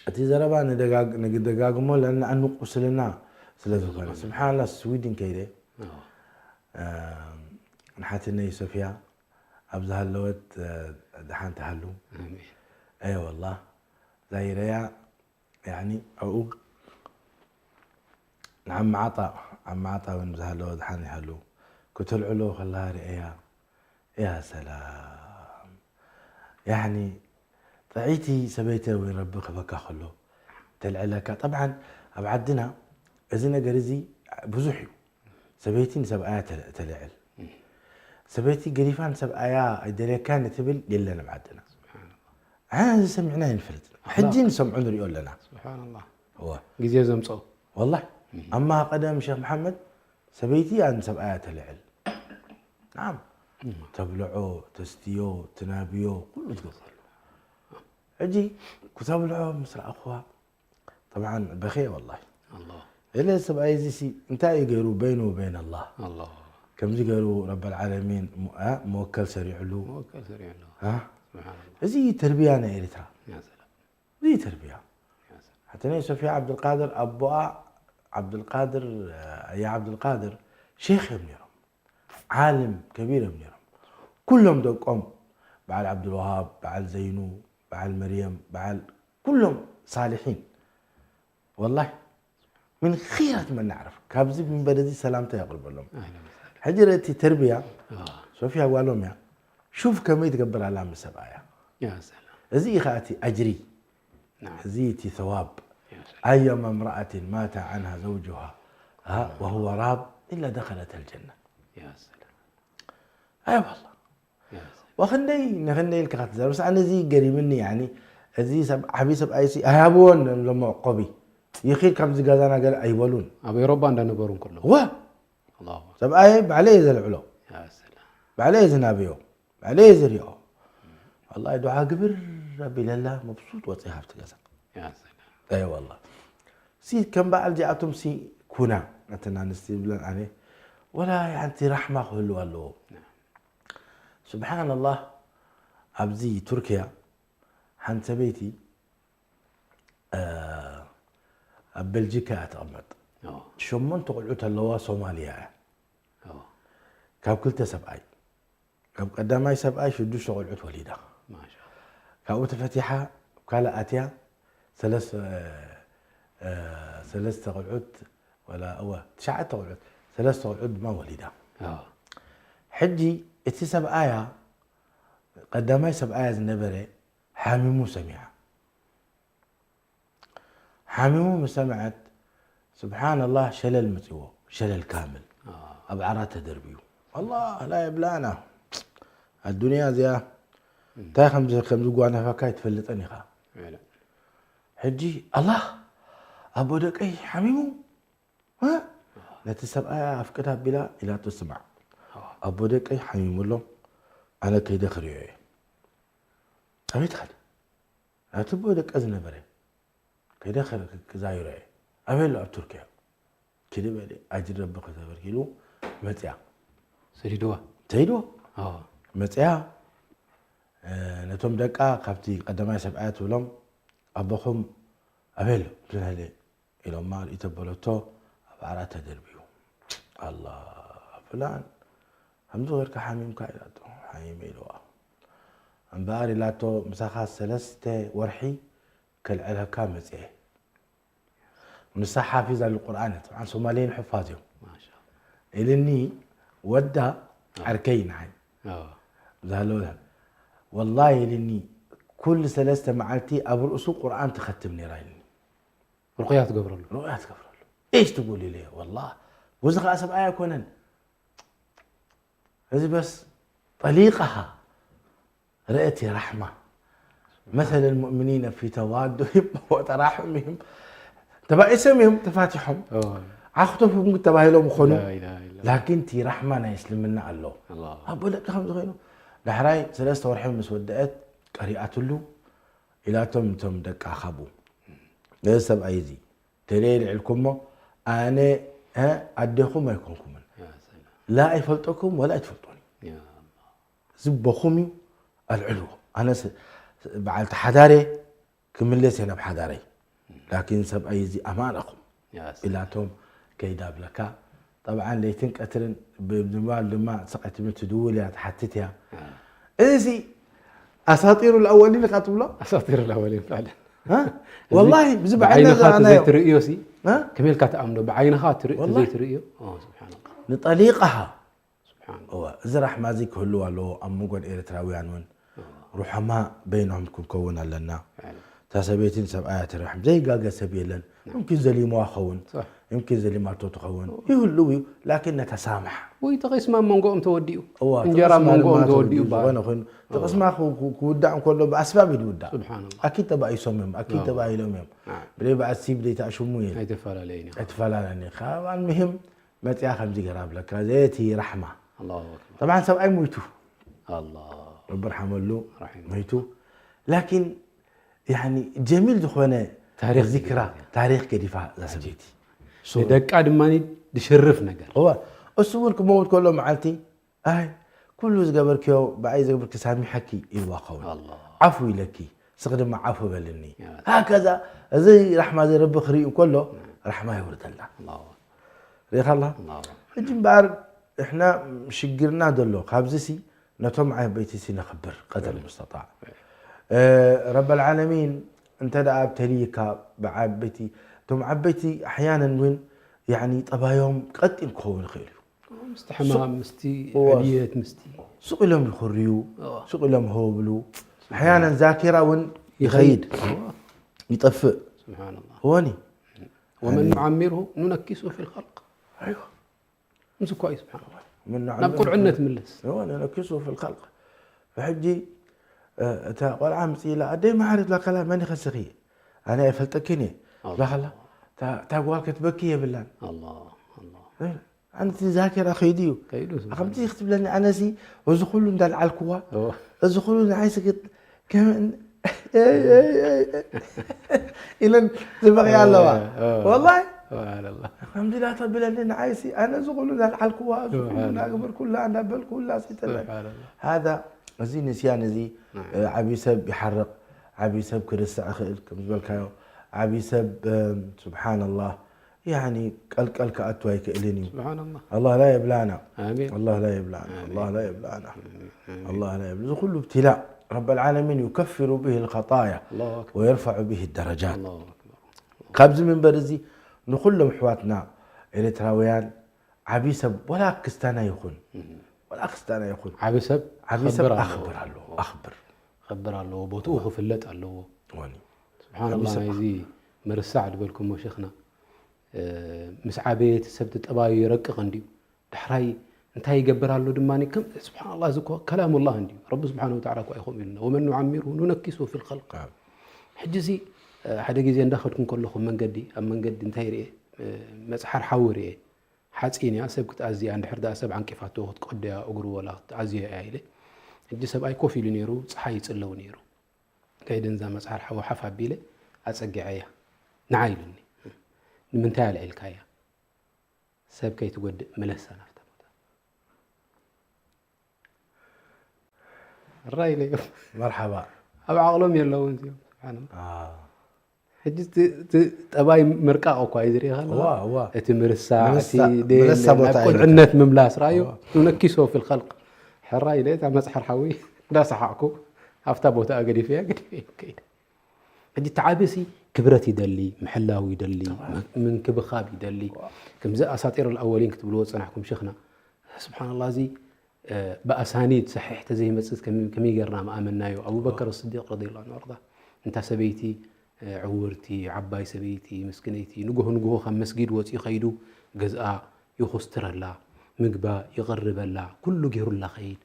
እቲ ዘረባ ንደጋግ-፣ ንደጋግሞ ለና ኣንቁስልና ስለ ዝኾነ። ስብሓንላ፣ ስዊድን ከይደ፣ ኣዎ። እም፣ ንሓትነይ ሶፊያ ኣብ ዝሃለወት፣ እ፣ ደሓን ትሃሉ። ኣሜን። ኣየ ወላ፣ ዛይረያ፣ ያኒ፣ ኣብኡ ንዓመዓጣ፣ ዓመዓጣ እውን ዝሃለወ ደሓን ይሃሉ። ክትልዕሎ ከለኻ ርእያ፣ ያ ሰላም። ያኒ፣ ጥዕይቲ ሰበይቲ እውን ረቢ ክህበካ ከሎ፣ ተልዕለካ። ጠብዓን፣ ኣብ ዓድና እዚ ነገር እዚ ብዙሕ እዩ። ሰበይቲ ንሰብኣያ ተ-፣ ተልዕል። ሰበይቲ ገዲፋ ንሰብኣያ ኣይደልየካን ትብል የለን ኣብ ዓድና። ኣነ እዚ ሰሚዕና ኣይንፈልጥን። ሕጂ ንሰምዖ ንሪኦ ኣለና። ስብሓንላህ። እወ። ግዜ ዘምፅኦ። ወላሂ ኣማ ቀደም ሸክ መሓመድ ሰበይቲ እያ ንሰብኣያ ተልዕል። ናም፣ ተብልዖ፣ ተስትዮ፣ ትናብዮ፣ ኩሉ ትገብረሉ። ሕጂ ኩተብልዖ ምስ ረኣኹዋ፣ ጠብዓን በኸየ ወላሂ። ኣላህ። እለ ሰብኣይ እዚ ሲ እንታይ እዩ ገይሩ በይኑ ወበይን ኣላህ? ኣላህ። ከምዚ ገይሩ ረበል ዓለሚን ሞ-፣ እ፣ መወከል ሰሪዕሉ። መወከል ሰሪዕሉ። እ? ስብሓንላህ። እዚ ተርቢያ ናይ ኤርትራ። ያ ሰላም። እዚ ተርቢያ። ሓቲ ናይ ሶፊያ ዓብዱልቃድር ኣቦኣ፣ ዓብዱልቃድር፣ ኣያ ዓብዱልቃድር ሼኽ እዮም ነይሮም። ዓልም ከቢር እዮም ነይሮም። ኩሎም ደቆም በዓል ዓብዱልወሃብ፣ በዓል ዘይኑ፣ በዓል መርየም፣ በዓል ኩሎም ሳልሒን። ወላሂ ምን ኺረት መን ናዕርፍ። ካብዚ ምንበር እዚ ሰላምታ የቕርበሎም። ኣህለን ወሰህለን። ሕጂ ርእቲ ተርቢያ ኣዋ። ሶፊያ ጓሎም እያ። ሹፍ ከመይ ትገብር ኣላ ምስ ሰብኣያ። ያ ሰላም። እዚ ኢኻ እቲ ኣጅሪ። ናም። እዚ እቲ ሰዋብ። ያ ሰላም። ኣየማ እምረኣትን ማተ ዓንሃ ዘውጅሃ፣ ኣ፣ ወሁወ ራብ ኢላ ደኸለት ኣልጀና። ያ ሰላም። ኣይ ዋላ። ያ ሰላም። ወክንደይ ንክንደይ ኢልካ ክትዛረብ። ስ ኣነ እዚ ገሪምኒ፣ ያኒ፣ እዚ ሰብ፣ ዓብዪ ሰብኣይ ሲ ኣይሃብዎን ሎሞ ቆቢ። ይኺድ ካብዚ ገዛና ገለ ኣይበሉን። ኣብ ኤሮባ እንዳነበሩ እንከለዉ። ወ ኣላሁ ኣክበር። ሰብኣይ ባዕለይ እየ ዘልዕሎ። ያ ሰላም። ባዕለይ እየ ዝናብዮ። ባዕለይ እየ ዝሪኦ። ወላሂ ዱዓ ግብር ኣቢለላ መብሱጥ ወፂእ ካብቲ ገዛ። ያ ሰላም። ኣይ ዋላ። ሲ ከም በዓል ዚኣቶም ሲ ኩና፣ ነተን ኣንስቲ ዝብለን ኣነ፣ ወላ ሓንቲ ራሕማ ክህልዋ ኣለዎ። ስብሓንላህ፣ ኣብዚ ቱርክያ ሓንቲ ሰበይቲ፣ እ፣ ኣብ በልጂካ እያ ትቕመጥ። ኣዎ። ሸሞንተ ቆልዑት ኣለዋ፣ ሶማልያ እያ። ኣዎ። ካብ ክልተ ሰብኣይ፣ ካብ ቀዳማይ ሰብኣይ ሽዱሽተ ቆልዑት ወሊዳ። ማሻ። ካብኡ ተፈቲሓ፣ ካልእ ኣትያ፣ ሰለስተ፣ እ፣ ሰለስተ ቆልዑት፣ ወላ፣ እወ፣ ትሽዓተ ቆልዑት፣ ሰለስተ ቆልዑት ድማ ወሊዳ። ኣዎ። ሕጂ እቲ ሰብኣያ፣ ቀዳማይ ሰብኣያ ዝነበረ፣ ሓሚሙ ሰሚዓ። ሓሚሙ ምስ ሰምዐት፣ ስብሓንላህ፣ ሸለል መጺዎ፣ ሸለል ካምል። ኣዎ። ኣብ ዓራት ተደርብዩ። ኣላህ ላ የብላና። ኣዱንያ እዚኣ፣ እንታይ ከምዚ፣ ከምዚ ጓነፈካ ኣይትፈልጥን ኢኻ። ዒላ። ሕጂ፣ ኣላህ፣ ኣቦ ደቀይ ሓሚሙ፣ እ? ነቲ ሰብኣያ ኣፍቅድ ኣቢላ ኢላቶ፣ ስማዕ፣ ኣቦ ደቀይ ሓሚሙ ኣሎ፣ ኣነ ከይደ ክርእዮ እየ። ኣበይ ትኸድ? ናብቲ ኣቦ ደቀ ዝነበረ ከይደ ክር-፣ ክዛይሮ እየ። ኣበይ ኣሎ? ኣብ ቱርክያ። ኪዲ በሊ፣ ኣጅሪ ረቢ ከተበርኪሉ መጽያ። ሰዲድዋ። ተይዶ? ኣዎ። መጽያ፣ እ፣ ነቶም ደቃ ካብቲ ቀዳማይ ሰብኣያ ትብሎም፣ ኣቦኹም ኣበይ ኣሎ? ትናለ ኢሎማ ርእይቶ በለቶ፣ ኣብ ዓራት ተደርብዩ። ኣላ፣ ፍላን፣ ከምዚ ጌርካ ሓሚምካ ኢላቶ። ሓሚመ ኢልዋ። እምበኣር ኢላቶ፣ ምሳኻ ሰለስተ ወርሒ ከልዕለካ መጽየ። ንሳ ሓፊዝ ኣልቁርኣን እያ። ጥብዓን ሶማሌን ሕፋዝ እዮም። ማሻ። ኢልኒ ወዳ ዓርከይ ንዓይ። ኣዎ። ዝሃለወ ወላሂ ኢልኒ ኩሉ ሰለስተ መዓልቲ ኣብ ርእሱ ቁርኣን ትኸትም ነይራ ኢልኒ። ርቑያ ትገብረሉ። ሩቕያ ትገብረሉ። እሽ ትጉል ኢለ ወላ። ወዚ ኸዓ ሰብኣይ ኣይኮነን። እዚ በስ ጠሊቃሃ ረእቲ ራሕማ። መሰለ ልሙእሚኒነ ፊ ተዋዱሂም ወተራሕሚሂም። ተባኢሶም እዮም ተፋቲሖም። ኣዎ። ዓኽቶፍም ግን ተባሂሎም ይኾኑ። ላ ኢላሃ ኢላ። ላኪን እቲ ራሕማ ናይ እስልምና ኣሎ። ኣላሁ። ኣቦ ደቂ ከም ዝኾይኑ። ዳሕራይ ሰለስተ ወርሒ ምስ ወደአት ቀሪኣትሉ ኢላቶም እቶም ደቃ ካብኡ። እዚ ሰብኣይ እዚ ተለየ ልዕልኩሞ ኣነ፣ እ፣ ኣዴኹም ኣይኮንኩምን። ያ ሰላም። ላ ኣይፈልጠኩም ወላ ኣይትፈልጡኒ። ያ። ዝቦኹም እዩ ኣልዕልዎ። ኣነ ስ-፣ በዓልቲ ሓዳረ ክምለስ እየ ናብ ሓዳረይ። ላኪን ሰብኣይ እዚ ኣማናኹም ያ ሰላም። ኢላቶም ከይዳ ብለካ። ጠብዓን ለይትን ቀትርን ብምባል ድማ ስቕ ትብል ትድውል እያ፣ ትሓትት እያ። ያ። እዚ ኣሳጢሩ ልኣወሊን ኢኻ ትብሎ? ኣሳጢሩ ልኣወሊን ፍዓለን። እ? ወላሂ፣ ብዚ ብዓይንና ብዓይንኻ ዝረኣናዮ። ተዘይትርእዮ ሲ፣ እ? ከመይ ኢልካ ትኣምኖ? ብዓይንኻ ትርኢ-፣ ወላሂ። ተዘይትርእዮ? ኦ፣ ስብሓንላህ። ንጠሊቃሃ። ስብሓንላህ። እወ፣ እዚ ራሕማ እዚ ክህሉ ኣለዎ፣ ኣብ መንጎ ኤርትራውያን እውን ሩሓማ በይኖም ክንከውን ኣለና። ፍዓለን። እታ ሰበይትን ሰብኣያ ትራሕም፣ ዘይጋገ ሰብ የለን። ሙምኪን ዘሊምዋ ኸውን። صح. يمكن زلماتو تخون يهلو لكن نتسامح ወይ ተቐስማ ኣብ መንጎኦም ተወዲኡ እዋ እንጀራ ኣብ ተቕስማ መንጎኦም ድማ ተወዲኡ ተወዲኡ ይባሃል ዝኾነ ኮይኑ ተቕስማ ክው- ክው- ክውዳእ እንከሎ ብኣስባብ እዩ ዝውዳእ ስብሓንላ ኣኪድ ተባኢሶም እዮም ኣኪድ ተባሂሎም እዮም ብደይ በኣሲ ብደይ ተኣሽሙ እየ ኣይተፈላለየን ኢኻ ኣይተፈላለኒ ካብ ኣልምህም መፅያ ከምዚ ገራ ብለካ ዘየቲ ራሕማ ኣላሁ ኣክበር طبعا ሰብኣይ ሞይቱ ኣላ ረቢ ርሓመሉ ራሒሙ ሞይቱ ላኪን ያኒ ጀሚል ዝኾነ ታሪክ ዚክራ ታሪክ ገዲፋ እዛ ሰበይቲ ንደቃ ድማ ዝሽርፍ ነገር እዋ እሱ እውን ክመውት ከሎ መዓልቲ ኣይ ኩሉ ዝገበርክዮ ብኣይ ዝገበርክ ሳሚሐኪ ኢልዋ ኸውን ኣላ ዓፉ ኢለኪ ስኽ ድማ ዓፉ በልኒ ያ። ሃከዛ እዚ ራሕማ እዚ ረቢ ክርኢ እንከሎ ራሕማ የውርደልና ኣላ ሪኢኻላ ኣላ ሕጂ እምበኣር እሕና ሽግርና ዘሎ ካብዚ ሲ ነቶም ዓበይቲ ሲ ነኽብር ቀደር ሙስተጣዕ ረብ ልዓለሚን እንተ ደኣ ኣብተልይካ ብዓበይቲ እቶም ዓበይቲ ኣሕያነን እውን ያኒ ጠባዮም ቀጢን ክኸውን ይኽእል እዩ ምስቲ ሕማም ምስቲ እዋ። ዕልየት ምስቲ ሱቕ ኢሎም ይኹርዩ እዋ። ሱቕ ኢሎም ሆብሉ ኣሕያነን ዛኪራ እውን ይኸይድ ይጠፍእ ስብሓንላ እወኒ ወመን ኑዓሚርሁ ኑነኪሱ ፊ ልኸልቅ ኣይዋ ምስ እኳ እዩ ስብሓን ምን ናብ ቁልዕነት ምለስ እወ ነነኪሱ ፊ ልኸልቅ ሕጂ እታ ቆልዓ ምፅኢላ ኣደይ መሓሪ ትብላከላ መን ይኸስኺ ኣነ ኣይፈልጠክን እየ ትብላከላ እታ ጓል ክትበኪ የብላን ኣላ ኣላ ኣንቲ ዛኪራ ከይዱ እዩ ከይዱ ከምዚ ክትብለኒ ኣነሲ እዚ ኩሉ እንዳልዓልክዋ እዎ። እዚ ኩሉ ንዓይ ስግጥ ከም ኢለን ዝበቕያ ኣለዋ እዎ። ወላሂ ስብሓንላ ከምዚ ዳ ተብለኒ ንዓይሲ ኣነ እዚ ኩሉ እንዳልዓልክዋ እዚ ኩሉ ስብሓን። እንዳገበርኩላ እንዳበልኩላ ሲተለን ስብሓንላ ሃዛ እዚ ንስያን እዚ ዓብዪ ሰብ ይሓርቕ ዓብዪ ሰብ ክርስዕ ይኽእል ከም ዝበልካዮ ዓብዪ ሰብ ስብሓንላህ ያኒ ቀልቀል ክኣቱ ኣይክእልን እዩ ስብሓንላ الله لا يبلانا ኣሜን الله لا يبلانا الله لا يبلانا الله لا يبلانا እዚ ኩሉ ابتلاء رب العالمين يكفر به الخطايا ኣላሁ ኣክበር ويرفع به الدرجات ኣላሁ ኣክበር ካብዚ መንበር እዚ ንኩሎም ኣሕዋትና ኤርትራውያን ዓብዪ ሰብ ወላ ክስታና ይኹን ወላ ክስታና ይኹን ዓቢ ሰብ ዓብዪ ሰብ ክኽበር ኣለዎ። ኣኽብር ኣለዎ ኣኽብር ክኽበር ኣለዎ ቦትኡ ክፍለጥ ኣለዎ ወኒ ስብሓንላ ዓብዪ ሰብ ናይዚ ምርሳዕ ዝበልኩሞ ሸኽና እ፣ ምስ ዓበየ እቲ ሰብ ተጠባዩ ይረቅቕ እንድዩ ዳሕራይ እንታይ ይገብር ኣሎ ድማ ከም ስብሓንላ እዚ እኮ ከላሙላ እንድዩ ረቢ ስብሓን ወተዓላ እኮ ኣይኸም ኢሉና ወመን ኑዓሚሩ ኑነኪሱ ፊ ልኸልቅ ሕጂ እዚ እ፣ ሓደ ግዜ እንዳኸድኩ ከለኹ መንገዲ ኣብ መንገዲ እንታይ ርኤ እ፣ መፅሓር ሓዊ ርኤ ሓፂን እያ ሰብ ክትኣዝያ እንድሕር ዳ ሰብ ዓንቂፋቶ ክትቀደያ እግሩ ወላ ክትኣዝዮ እያ ኢለ ሕጂ ሰብኣይ ኮፍ ኢሉ ነይሩ ፀሓይ ይፅለው ነይሩ ከይደ ንዛ መፅሓር ሓዊ ሓፍ ኣቢለ ኣፀጊዐያ ንዓ ኢሉኒ ንምንታይ ኣልዒልካያ ሰብ ከይትጎድእ ምለሳ ናፍታ ቦታ ራይ ኢለዮም መርሓባ ኣብ ዓቕሎም የለውን እዚኦም ስብሓን ኣዎ። ሕጂ እቲ- እቲ ጠባይ ምርቃቕ እኳ እዩ ዝሪኢኻ ኣለኻ እዋ፣ እዋ። እቲ ምርሳዕ እቲ ምርሳዕ- ደየለ ምርሳዕ ቦታ ናብ ኣይነካን። ቁልዕነት ምምላስ ራእዮ እዋ። ኑነኪሶ ፊ ልኸልቅ ሕራይ ኢለ እታ መፅሓር ሓዊ እንዳሰሓቕኩ ኣብታ ቦታ ገዲፈያ ገዲፈ ከይደ ሕጂ ተዓብሲ ክብረት ይደሊ ምሕላው ይደሊ ምንክብኻብ ይደሊ ከምዚ ኣሳጢር ኣወሊን ክትብልዎ ዝፀናሕኩም ሸኽና ስብሓንላ እዚ ብኣሳኒድ ሰሒሕ ተዘይመፅእ ከመይ ጌርና ምኣመናዮ ኣቡበከር ስዲቅ ረዲ ላ ወርዳ እንታ ሰበይቲ ዕውርቲ ዓባይ ሰበይቲ ምስክነይቲ ንጎሆ ንጎሆ ካብ መስጊድ ወፂኡ ከይዱ ገዝኣ ይኹስትረላ ምግባ ይቕርበላ ኩሉ ጌሩላ ከይድ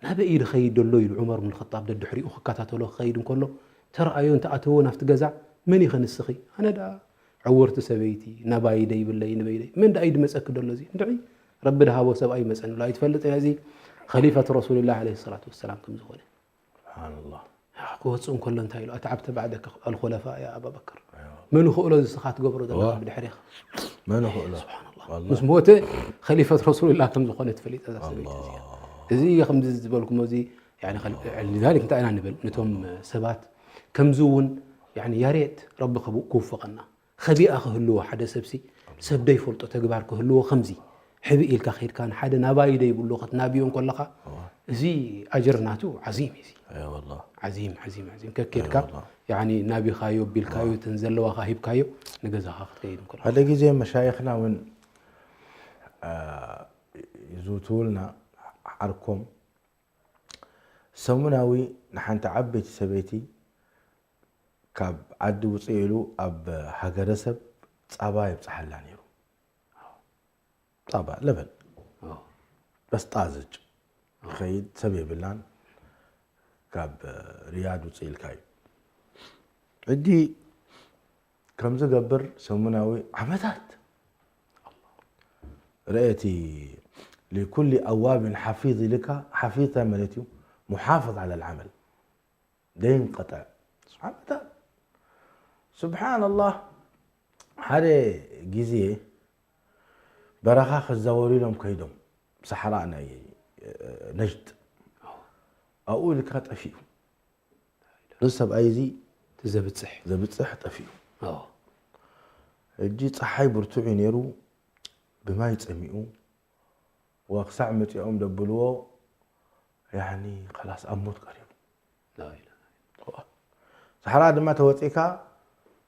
ናበይ ድኸይድ ደሎ ኢሉ ዑመር ብን ኸጣብ ደድሕሪኡ ክከታተሎ ክኸይድ እንከሎ ተረኣዮ እንተኣተዎ ናብቲ ገዛ መን ኢኸ ንስኺ ኣነ ደኣ ዕውርቲ ሰበይቲ ናባይ ደይብለይ ንበይነይ መን ደኣ እዩ ድመፀኪ ደሎ እዚ እንድዒ ረቢ ድሃቦ ሰብኣይ ይመፀኒ ኣሎ ኣይትፈልጥን እዚ ኸሊፈት ረሱልላህ ዓለይሂ ሰላቱ ወሰላም ከም ዝኾነ ስብሓንላህ ክወፅእ እንከሎ እንታይ ኢሉ ኣተዓብተ ባዕደከ ኣልኮለፋ ያ ኣባበከር መን ይኽእሎ እዚ ስኻ ትገብሮ ዘለኻ ብድሕሪኻ መን ይኽእሎ ስብሓንላህ ምስ ሞተ ኸሊፈት ረሱልላህ ከም ዝኾነ ትፈልጥ እዛ ሰበይቲ እዚኣ እዚ ከምዚ ዝበልኩሞ እዚ ሊዛሊክ እንታይ ኢና ንብል ነቶም ሰባት ከምዚ እውን ያሬት ረቢ ክውፍቐና ኸቢኣ ክህልዎ ሓደ ሰብሲ ሰብ ደይፈልጦ ተግባር ክህልዎ ከምዚ ሕብእ ኢልካ ከይድካ ንሓደ ናባይ ደይብሉ ክትናብዮ እንከለኻ እዚ ኣጅር ናቱ ዓዚም እዩ ወላ ዓዚም ዓዚም ዓዚም ከኬድካ ያኒ ናቢኻዮ ቢልካዮ እተን ዘለዋኻ ሂብካዮ ንገዛኻ ክትከይድ እንከለኻ ሓደ ግዜ መሻይኽና እውን ይዝውትውልና ዓርኮም ሰሙናዊ ንሓንቲ ዓበይቲ ሰበይቲ ካብ ዓዲ ውፅእ ኢሉ ኣብ ሃገረሰብ ፃባ የብፅሓላ ነይሩ ጣባ ለበን በስጣዝጭ ይኸይድ ሰብ የብላን። ካብ ሪያድ ውፅእ ኢልካ እዩ። ሕጂ ከም ዝገብር ሰሙናዊ ዓመታት ርአቲ ሊኩሊ ኣዋብን ሓፊዝ ኢልካ ሓፊዝ እንታይ ማለት እዩ? ሙሓፍዝ ዓለ ልዓመል ደይንቀጠዕ ዓመታት። ስብሓንላህ ሓደ ግዜ በረኻ ክዛወሩ ኢሎም ከይዶም ሰሓራ ናይ ነጅድ ኣብኡ ኢልካ ጠፊኡ። እዚ ሰብኣይ እዚ እቲ ዘብፅሕ ዘብፅሕ ጠፊኡ። ሕጂ ፀሓይ ብርቱዕ እዩ ነይሩ። ብማይ ፀሚኡ ወክሳዕ መፂኦም ደብልዎ ያኒ ከላስ ኣብ ሞት ቀሪቡ። ሰሓራ ድማ ተወፂእካ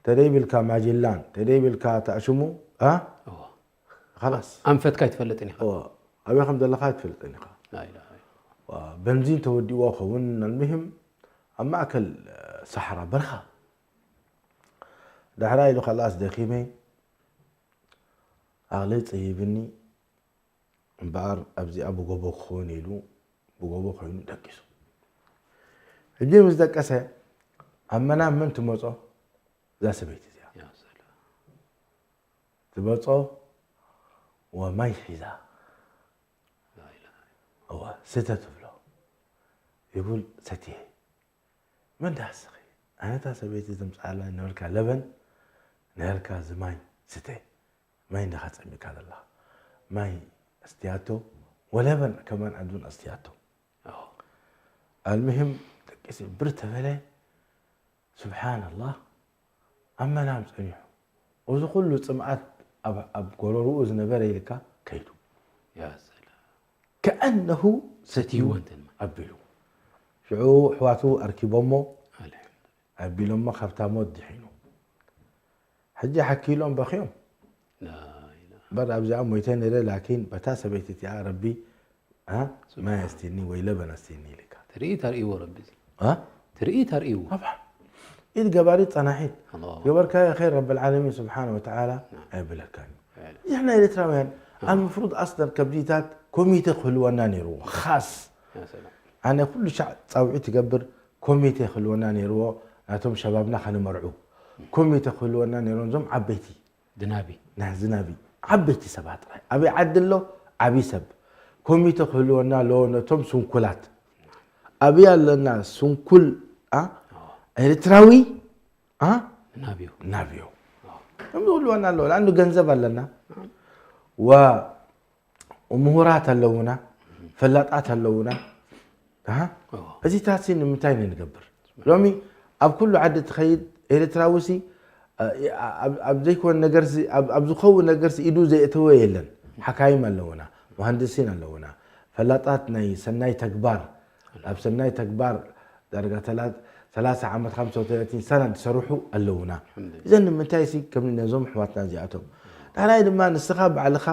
ተደይብልካ ማጅላን ተደይብልካ ተኣሽሙ ከላስ ኣንፈትካ ኣይትፈልጥን ኢኻ። ኣበይ ከም ዘለካ ኣይትፈልጥን ኢኻ። በንዚን ተወዲእዎ ኸውን ኣልምሂም ኣብ ማእከል ሰሓራ በረኻ ዳሕራ ኢሉ ከላስ ደኺመ ኣቕለይ ፀይብኒ እምበኣር ኣብዚኣ ብጎቦ ክኸውን ኢሉ ብጎቦ ኮይኑ ደቂሱ። ሕጂ ምስ ደቀሰ ኣብ መናም መን ትመጾ? እዛ ሰበይቲ እዚኣ ትመጾ ወማይ ሒዛ እወ ስተ ትብሎ ይቡል ሰትየ መን ዳስኺ ኣነታ ሰበይቲ ዘምፅኣላ ነበርካ ለበን ነበርካ ዝማይ ስተ ማይ እንዳኻ ጸሚእካ ዘለኻ ማይ ኣስትያቶ ወለበን ከማን ኣዱን ኣስትያቶ ኣልምሂም ደቂሲ ብር ተበለ ስብሓንላህ ኣብ መናም ጸኒሑ እዚ ኩሉ ጽምኣት ኣብ ጎረርኡ ዝነበረ ኢልካ ከይዱ ከኣነሁ ሰትይዎ ኣቢሉ ሽዑ ኣሕዋቱ ኣርኪቦሞ ኣቢሎሞ ካብታ ሞት ድሒኑ ሕጂ ሓኪሎም በኽዮም በር ኣብዚኣ ሞይተ ነረ ላኪን በታ ሰበይቲ እቲኣ ረቢ ማይ ኣስቲኒ ወይ ለበን ኣስቲኒ ኢልካ ትርኢት ኣርእይዎ ረቢ ትርኢት ኣርእይዎ ኢድ ገባሪት ጸናሒት ገበርካዮ ኸይር ረቢ ልዓለሚን ስብሓን ወተዓላ ኣይብለካን ንሕና ኤርትራውያን ኣልምፍሩድ ኣስለን ከብዲታት ኮሚቴ ክህልወና ነይርዎ ኻስ ኣነ ኩሉ ሻዕ ጻውዒት ትገብር ኮሚቴ ክህልወና ነይርዎ ናቶም ሸባብና ከንመርዑ ኮሚቴ ክህልወና ነይሮም እዞም ዓበይቲ ዝናቢ ዝናቢ ዓበይቲ ሰባት ጥራይ ኣበይ ዓዲ ኣሎ ዓብይ ሰብ ኮሚቴ ክህልወና ኣለዎ ነቶም ስንኩላት ኣበይ ኣለና ስንኩል ኤርትራዊ ናብዮ ናብዮ ከም ዝህልወና ኣለዎ ለኣንዱ ገንዘብ ኣለና ምሁራት ኣለውና ፈላጣት ኣለውና እዚታት ሲ ንምንታይ ንንገብር ሎሚ ኣብ ኩሉ ዓዲ ትኸይድ ኤርትራዊ ሲ ኣብ ዘይኮን ነገር ኣብ ዝኸውን ነገር ኢዱ ዘየእተወ የለን ሓካይም ኣለውና መሃንድሲን ኣለውና ፈላጣት ናይ ሰናይ ተግባር ኣብ ሰናይ ተግባር ዳርጋ ሰላሳ ዓመት ከም ሰውተረቲን ሰና ዝሰርሑ ኣለውና እዘን ንምንታይ ሲ ከም ነዞም ኣሕዋትና እዚኣቶም ዳሕራይ ድማ ንስኻ ባዕልኻ